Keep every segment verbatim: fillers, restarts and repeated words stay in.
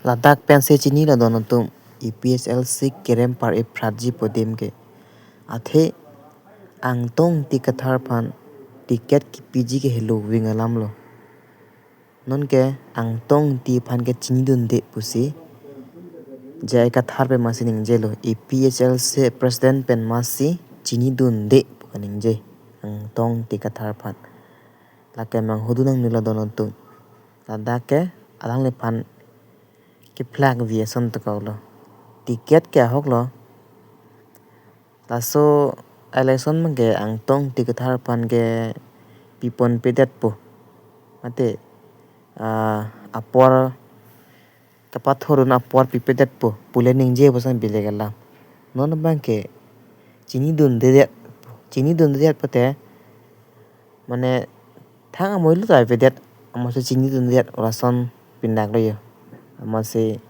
Ladak pensi chinilo don atum, APHLC kerem par-e phratji pu adim ke. Athe Angtong Ingti Kathar aphan ticket kipiji ke helo ving alam lo. Non ke Angtong Ingti aphan ke chinidunde pusi J I Kathar pen masi ningjelo, APHLC president pen masi chinidunde pu kaningje Angtong Ingti Kathar aphan. Lake manghudun nangnelo don atum. Ladak ke alangliphan kephlak vi ason tokau lo. Ticket ke ahok lo. Laso election abang ke Angtong Ingti Kathar aphan ke piponpedetpo. Mate, ah, apor kapathorun apor pipedetpo pule ningje puson bile kelang. Non abang ke chinidundedet, chinidundedet pute mane thang amoilo ta avedet, amatsi chinidundedet, lason pindak lo yo. Amatsi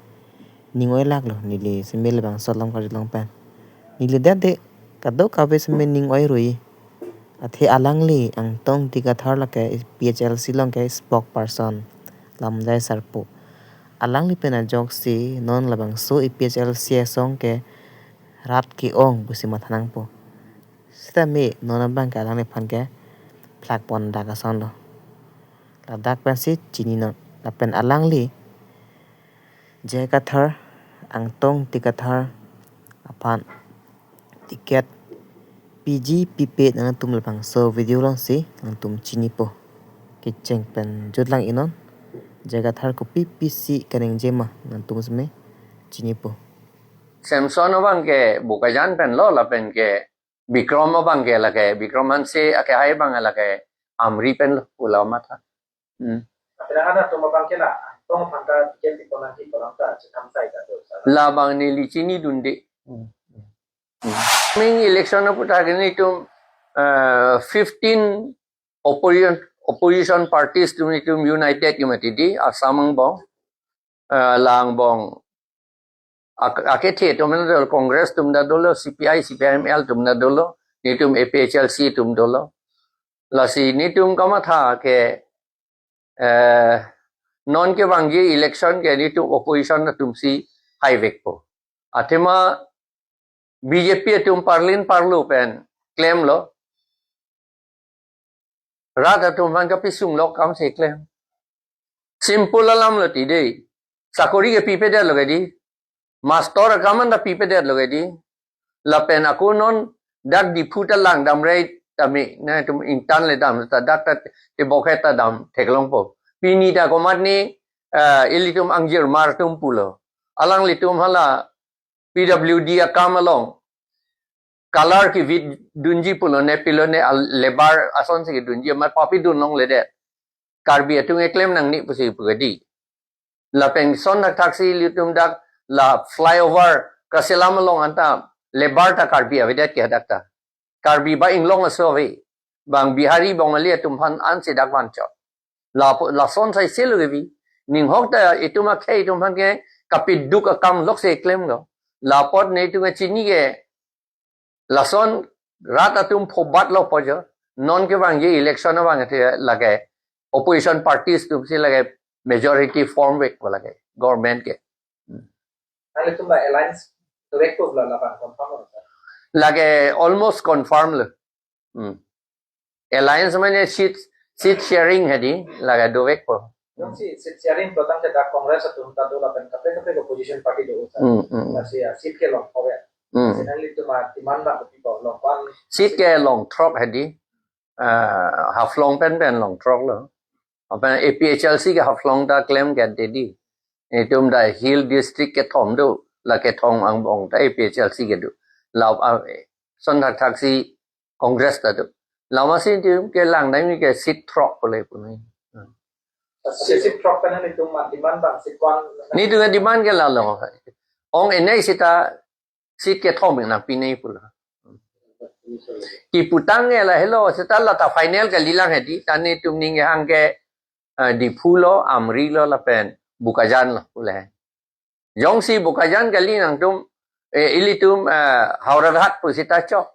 ning oilak lo, neli seme labangso alam karjulong pen. Neli det de, kadokave seme ning oirui. Athe alangli Angtong Ingti Kathar lake APHLC along ke spokesperson, lamjai sarpo. Alangli pen ajoksi non labangso APHLC asong ke rat ke-ong pusi matha nangpo. Sitame non abang ke alangliphan ke phlakpon dak ason lo. Ladak pensi chininon. Lapen alangli J I Kathar, Angtong Ingti Kathar aphan ticket piji pipe nangtum labangso video alongsi nangtum chinipo. Kecheng pen jutlang inon, J I Kathar kopi pisi kaningje ma nangtum seme chinipo. Samson abang ke Bokajan pen lo, lapen ke Bikram abang ke lake, Bikram Hanse ake hai abang lake Amri pen lo, ula matha. Hmm. Apilahana tum abang ke la, tong phanta ticket di ponang ki ponang ta, chekam sai ta do sa. Labang neli chinidunde. Hmm. Hmm. Coming election aputhak nelitum, eh, fifteen opposition, opposition parties atum nelitum united ke mati di, Assam angbong, eh, la angbong. Ak-, akethe atum ta dolo, Congress atum ta dolo, CPI, CPIML atum ta dolo, nelitum APHLC atum dolo. Lasi nelitum kamatha ke, eh, non kevangji election ke nelitum opposition atumsi haivekpo. Athema BJP atum parlin parlo pen klemlo. Rat atum aphan kapisung lok akam si klem. Simple alam lo ti dei. Sakori ke pipedetlo ke di. Master akam anta pipedetlo ke di. Lapen ako non dak Diphu ta langdam rei tame, nangtum ingtan le dam ta dak ta tebok het ta dam theklongpo. Pini ta komatne, eh, ilitum angjirmar atum pulo. Alanglitum hala PWD akam along color kivit dunji pulo ne pilo ne al-, labour asonsi kidunji amat papidun longledet. Karbi atum keklem nangne pusi pu ke di. Lapen son thakthak si ilitum dak la flyover kaselam along anta labour ta Karbi avedet ke dak ta. Karbi ba inglong aso ave. Bang Bihari Bongali atum aphan ansi dak vanchot. La, lason sai selo ke vi. Ninghok ta itum akhei atum aphan ke kapiduk akam lok si klemlo. Lapot nelitum kachini ke lason rat atum phobat lo po jo. Non kevangji election abang athe lake opposition parties atumsi lake majority formvekpo lake government ke. Nanglitum la alliance dovekpo la labang confirm lo, sir? Lake almost confirm lo. Hmm. Alliance mane seat, seat sharing hedi, lake dovekpo. Jongsi seat sharing pulo tangte dak Congress atum ta do lapen kaprek kaprek opposition party do, sir. Hmm, hmm. Lasi, ah, seat ke longthrok ya. Hmm. Lasi nanglitum ademand abang kopi abang, long pan? Seat ke longthrok hedi. Ah, Haflong pen pen longthrok lo. Lapen APHLC ke Haflong ta klemdet di. Itum ta Hill District kethom do, la kethom angbong ta APHLC kedo. La, ah, son thakthak si Congress ta do. Lasi itum ke langdam ke seat throk pule puni. Seat, seat throk pen nelitum ademand abang seat ko-an? Nelitum ademand ke lalo. Ong enai sita seat kethom nangpinei pulo. Kiputang ke lahelo, seta la ta final kalilang hedi, ta nelitum ning hang ke, eh, Diphu lo, Amri lo, lapen Bokajan lo pule. Jongsi Bokajan kali nangtum, eh, ilitum, eh, Howraghat pu seta chok.